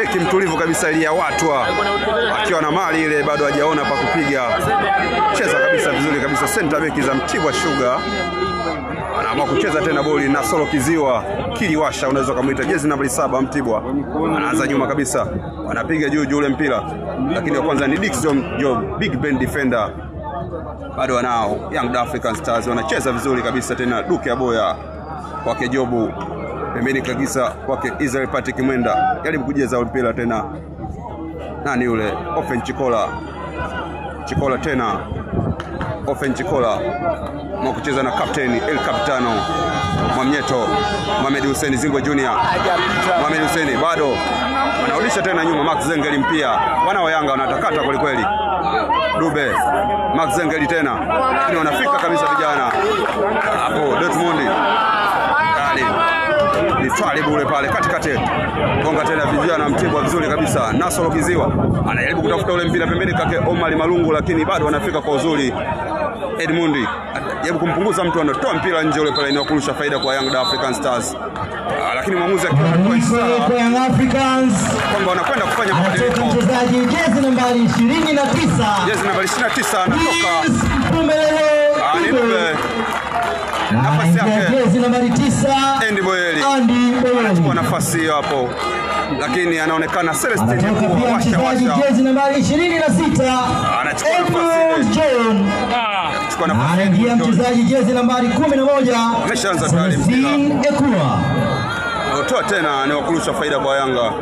Beki mtulivu kabisa Elia Watwa akiwa na mali ile bado hajaona pa kupiga. Cheza kabisa vizuri kabisa center beki za Mtibwa Sugar. Anaamua kucheza tena boli na Solo Kiziwa Kiliwasha, unaweza kumuita jezi nambari 7 Mtibwa. Anaanza nyuma kabisa, wanapiga juu juu ule mpira, lakini wa kwanza ni Dickson Job, big Ben defender. Bado wanao Young African Stars wanacheza vizuri kabisa tena. Duke Aboya kwake Jobu, pembeni kabisa kwake Israel Patrick Mwenda, jaribu kucheza mpira tena. Nani yule? Ofen Chikola. Chikola tena. Ofen Chikola mwa kucheza na captain El Capitano Mwamnyeto, Mohamed Hussein Zingo Junior. Mohamed Hussein bado anarudisha tena nyuma. Max Zengeli mpia. Wana wa Yanga wanatakata kweli kweli. Dube, Max Zengeli tena, lakini wanafika kabisa vijana hapo. Dortmund kali ni Twalibu ule pale katikati, gonga tena vijana Mtibwa vizuri kabisa. Nasoro Kiziwa anajaribu kutafuta ule mpira pembeni kake Omar Malungu, lakini bado wanafika kwa uzuri. Edmundi anajaribu kumpunguza mtu, anatoa mpira nje ule pale, inayokurusha faida kwa Young African Stars. Lakini mwamuzi akiwa kwa Young Africans kwamba wanakwenda kufanya mabadiliko. Mchezaji jezi nambari 29, jezi nambari 29 anatoka nafasi yake jezi nambari 9 Andy Boyeli anachukua nafasi hiyo hapo, lakini anaonekana Celestine kuwa washa washa. Jezi nambari 26 anachukua nafasi John, anachukua nafasi. Anaingia mchezaji jezi nambari 11 ameshaanza tayari mpira. Ekua Anatoa tena ni wakurusha faida kwa Yanga.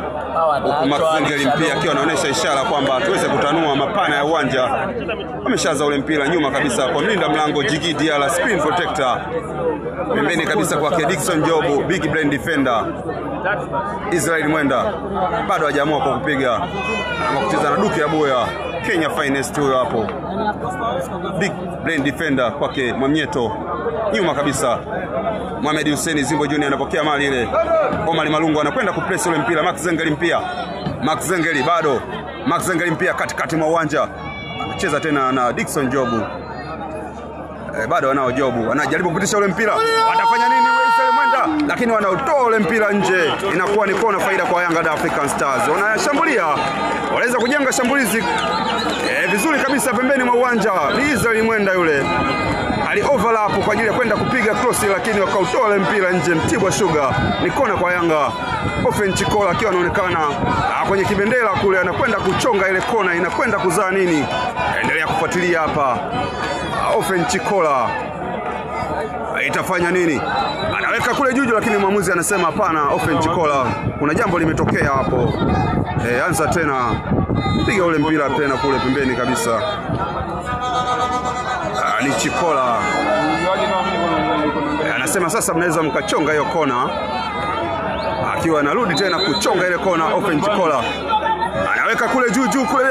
Huku Max Zengeli mpia akiwa anaonyesha ishara kwamba tuweze kutanua mapana ya uwanja. Ameshaanza ule mpira nyuma kabisa kwa mlinda mlango Jigi Diala, screen protector. Pembeni kabisa kwa Dickson Jobu, big brain defender. Israel Mwenda bado hajaamua kwa kupiga. Anaamua kucheza na Duke Abuya, Kenya finest huyo hapo. Big brain defender kwake Mwamnyeto. Nyuma kabisa Mohamed Hussein Zimbo Junior anapokea mali ile. Omar Malungu anakwenda kupress ule mpira. Max Zengeli mpia. Max Zengeli bado. Max Zengeli mpia katikati mwa uwanja. Anacheza tena na Dickson Jobu. Bado wanao Jobu. Anajaribu kupitisha ule mpira. Watafanya nini Wesley Mwenda? Lakini wanautoa ule mpira nje. Inakuwa ni kona, faida kwa Yanga African Stars. Wanashambulia. Wanaweza kujenga shambulizi vizuri kabisa pembeni mwa uwanja. Ni Israel Mwenda yule. Ali overlap kwa ajili ya kwenda kupiga cross, lakini wakautoa ile mpira nje. Mtibwa Sugar ni kona kwa Yanga. Ofen Chikola akiwa anaonekana kwenye kibendera kule, anakwenda kuchonga ile kona, inakwenda kuzaa nini? Endelea kufuatilia hapa. Ofen Chikola itafanya nini? Anaweka kule juju, lakini mwamuzi anasema hapana. Ofen Chikola, kuna jambo limetokea hapo. Anza tena, piga ule mpira tena kule pembeni kabisa. Ni Chikola anasema sasa mnaweza mkachonga hiyo kona, akiwa anarudi tena kuchonga ile kona. Open Chikola anaweka kule juu juu kule,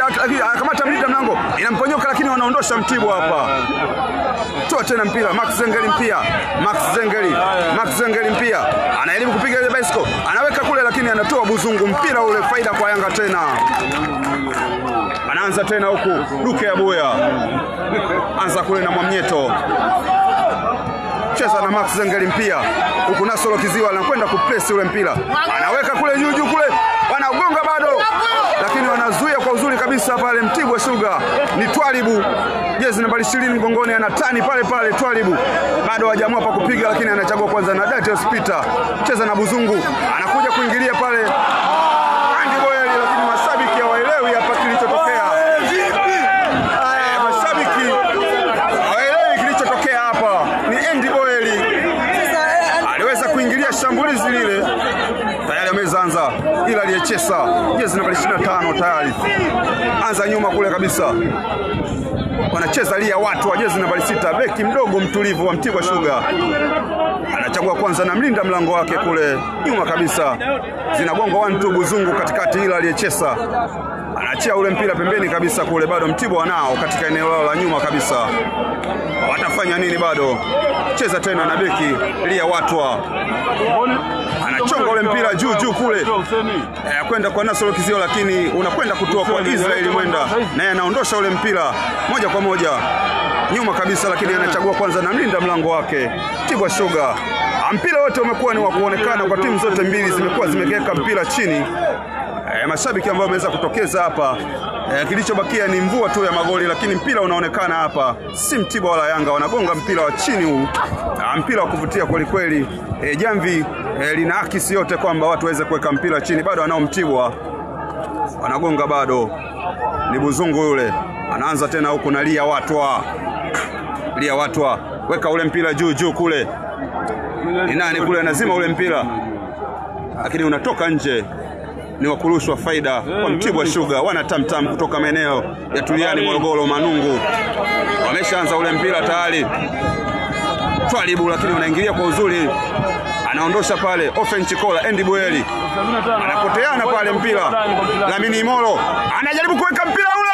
anakamata mlinda mlango, inamponyoka, lakini wanaondosha Mtibwa hapa. Toa tena mpira Max Zengeli mpia, Max Zengeli, Max Zengeli mpia anajaribu kupiga ile bicycle, anaweka kule, lakini anatoa Buzungu mpira ule, faida kwa Yanga tena. Anaanza tena huku Duke Abuya, anza kule na Mwamnyeto, cheza na Max Zengeli mpia huku Nasoro Kiziwa anakwenda kupress ule mpira, anaweka kule juu juu kule, wanagonga bado, lakini wanazuia kwa uzuri kabisa pale. Mtibwa Sugar ni Twalibu, jezi nambari 20 mgongoni, anatani pale pale. Twalibu bado hajaamua pa kupiga, lakini anachagua kwanza na Datius Peter, cheza na Buzungu, anakuja kuingilia pale Andy Boyeli, lakini mashabiki hawaelewi hapa kilichotokea. Mashabiki hawaelewi kilichotokea hapa. Ni Andy Boyeli aliweza kuingilia shambulizi lile, tayari ameanza, ila aliyecheza jezi nambari 25 tayari anza nyuma kule kabisa. Wanacheza lia watu wa jezi nambari 6, beki mdogo mtulivu wa Mtibwa Sugar anachagua kwanza na mlinda mlango wake kule nyuma kabisa, zinagonga 1-2 Buzungu katikati, ila aliyecheza anaachia ule mpira pembeni kabisa kule. Bado Mtibwa wanao katika eneo lao la nyuma kabisa, watafanya nini? Bado cheza tena na beki lia watwa, anachonga ule mpira juu juu kule kwenda kwa Nasoro Kizio, lakini unakwenda kutoa kwa Israel Mwenda, naye anaondosha ule mpira moja kwa moja nyuma kabisa, lakini anachagua kwanza na mlinda mlango wake Mtibwa Sugar. Mpira wote umekuwa ni wa kuonekana kwa timu zote mbili, zimekuwa zimekeka mpira chini. Mashabiki ambao wameweza kutokeza hapa, kilichobakia ni mvua tu ya magoli, lakini mpira unaonekana hapa, si Mtibwa wala Yanga, wanagonga mpira wa chini huu, mpira wa kuvutia kweli kweli. Jamvi lina akisi yote kwamba watu waweze kuweka mpira chini, bado anao Mtibwa, wanagonga bado, ni Buzungu yule anaanza tena huku na Lia Watwa, Lia Watwa weka ule mpira juu juu kule, ni nani kule anazima ule mpira, lakini unatoka nje. Ni wakurushwa faida kwa Mtibwa Sugar, wana tamtam kutoka maeneo ya Tuliani, Morogoro, Manungu. Wameshaanza ule mpira tayari, Twalibu, lakini wanaingilia kwa uzuri, anaondosha pale Ofen Chikola, Andy Bueli anapoteana pale mpira. Lamini Imolo anajaribu kuweka mpira ule,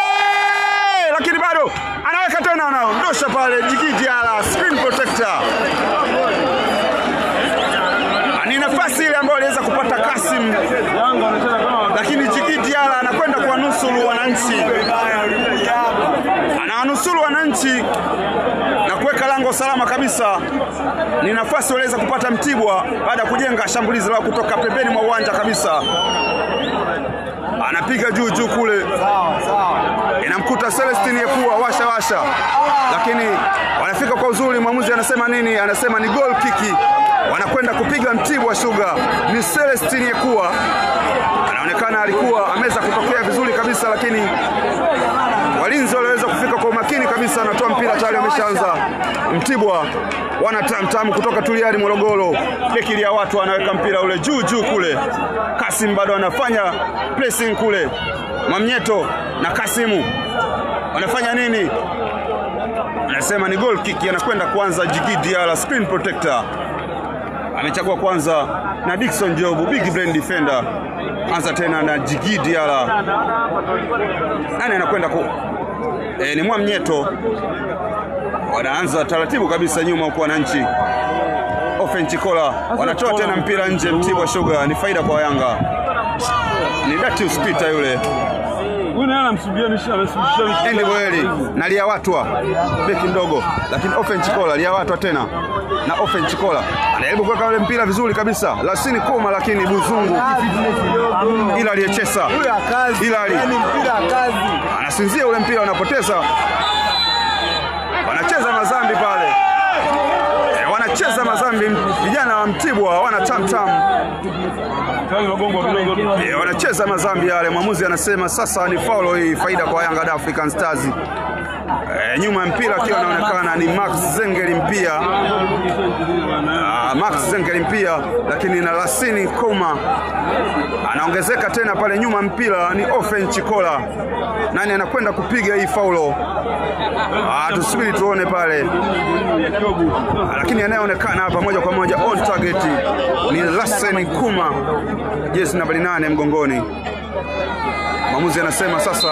lakini bado anaweka tena, anaondosha pale Jigiji ala screen protector. Ni nafasi ile ambayo aliweza kupata Kasim, lakini Jigiji ala anakwenda kuwanusuru wananchi, anawanusuru wananchi na kuweka lango salama kabisa. Ni nafasi waliweza kupata Mtibwa baada ya kujenga shambulizi lao kutoka pembeni mwa uwanja kabisa. Anapiga juu juu kule, inamkuta Celestine Yekua, washa washa, lakini wanafika kwa uzuri. Mwamuzi anasema nini? Anasema ni goal kick. Wanakwenda kupiga Mtibwa Sugar. Ni Celestine Yekua, anaonekana alikuwa ameweza kutokea vizuri kabisa, lakini walinzi waliweza kufika kwa umakini kabisa, anatoa mpira tayari wameshaanza. Mtibwa wana tamtam kutoka Tuliani Morogoro, beki ya watu anaweka mpira ule juu juu kule. Kasim bado anafanya pressing kule, Mwamnyeto na Kasimu wanafanya nini? Anasema ni goal kick, anakwenda kuanza Jigidi Diarra, screen protector amechagua kwanza na Dickson Jobu, big brain defender. Anza tena na Jigidi Diarra, nani anakwenda ku ni Mwamnyeto. Wanaanza taratibu kabisa nyuma huko wananchi. Ofen Chikola wanatoa tena mpira nje. Mtibwa Sugar ni faida kwa Yanga. Ni Datius Peter yule. Huyu naye anamsubiria anamsubisha. Andy Boeli na Lia Watwa beki mdogo, lakini Ofen Chikola, Lia Watwa tena na Ofen Chikola anajaribu kuweka ule mpira vizuri kabisa, Lasini Koma, lakini Buzungu ila aliyecheza ila anasinzia ule mpira, wanapoteza. Wanacheza mazambi pale, wanacheza mazambi vijana wa Mtibwa, wana tamtam wanacheza mazambi yale. Mwamuzi anasema sasa ni faulo hii, faida kwa Yanga African Stars. Nyuma ya mpira akiwa anaonekana ni Max Zengeli mpia, Max Zengeli mpia, lakini na Lasini Koma anaongezeka tena pale nyuma mpira ni Ofen Chikola. Nani anakwenda kupiga hii faulo? Tusubiri tuone pale, lakini anayeonekana hapa moja kwa moja on target ni Lasini Kuma, jezi nambari 8 mgongoni. Mwamuzi anasema sasa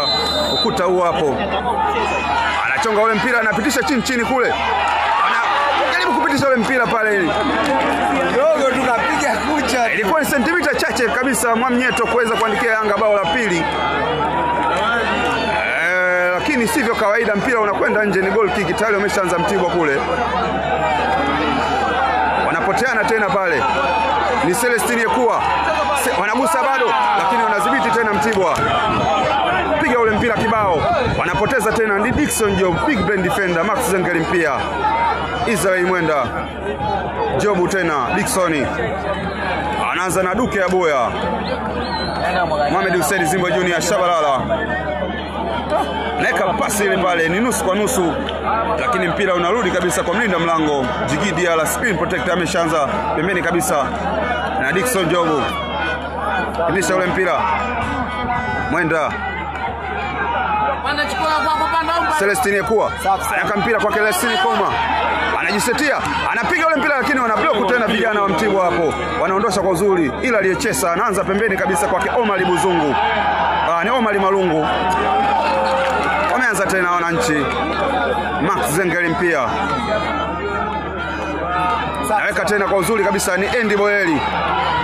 ukuta huu hapo. Anachonga ule mpira, anapitisha chini chini kule, anajaribu kupitisha ule mpira pale ili dogo tukapiga kucha. Ilikuwa ni sentimita chache kabisa Mwamnyeto kuweza kuandikia Yanga bao la pili. Lakini sivyo kawaida, mpira unakwenda nje, ni goal kick. Tayari wameshaanza Mtibwa kule, wanapoteana tena pale, ni Celestine Yekua, wanagusa bado, lakini wanadhibiti tena Mtibwa, piga ule mpira kibao, wanapoteza tena. Ni Dickson Job, big brain defender, Max Zengeli mpia, Israel Mwenda, Jobu tena Dickson anaanza na Duke Abuya, Mohamed Hussein Zimbo Junior, Shabalala naeka pasi ile pale, ni nusu kwa nusu, lakini mpira unarudi kabisa kwa mlinda mlango Jigidi Diarra, spin protector ameshaanza pembeni kabisa na Dickson Jobu, kinisha ule mpira Mwenda, Celestine Yekua anaweka mpira kwa Celestine Koma, anajisetia, anapiga ule mpira, lakini wanablock tena vijana wa Mtibwa hapo, wanaondosha kwa uzuri, ila aliyecheza anaanza pembeni kabisa kwake Omar Buzungu, ni Omar Malungu. Wameanza tena wananchi, Max Zengeli mpia anaweka tena kwa uzuri kabisa, ni Andy Boeli,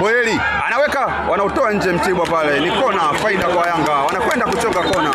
Boeli anaweka, wanautoa nje Mtibwa pale, ni kona, faida kwa Yanga, wanakwenda kuchonga kona.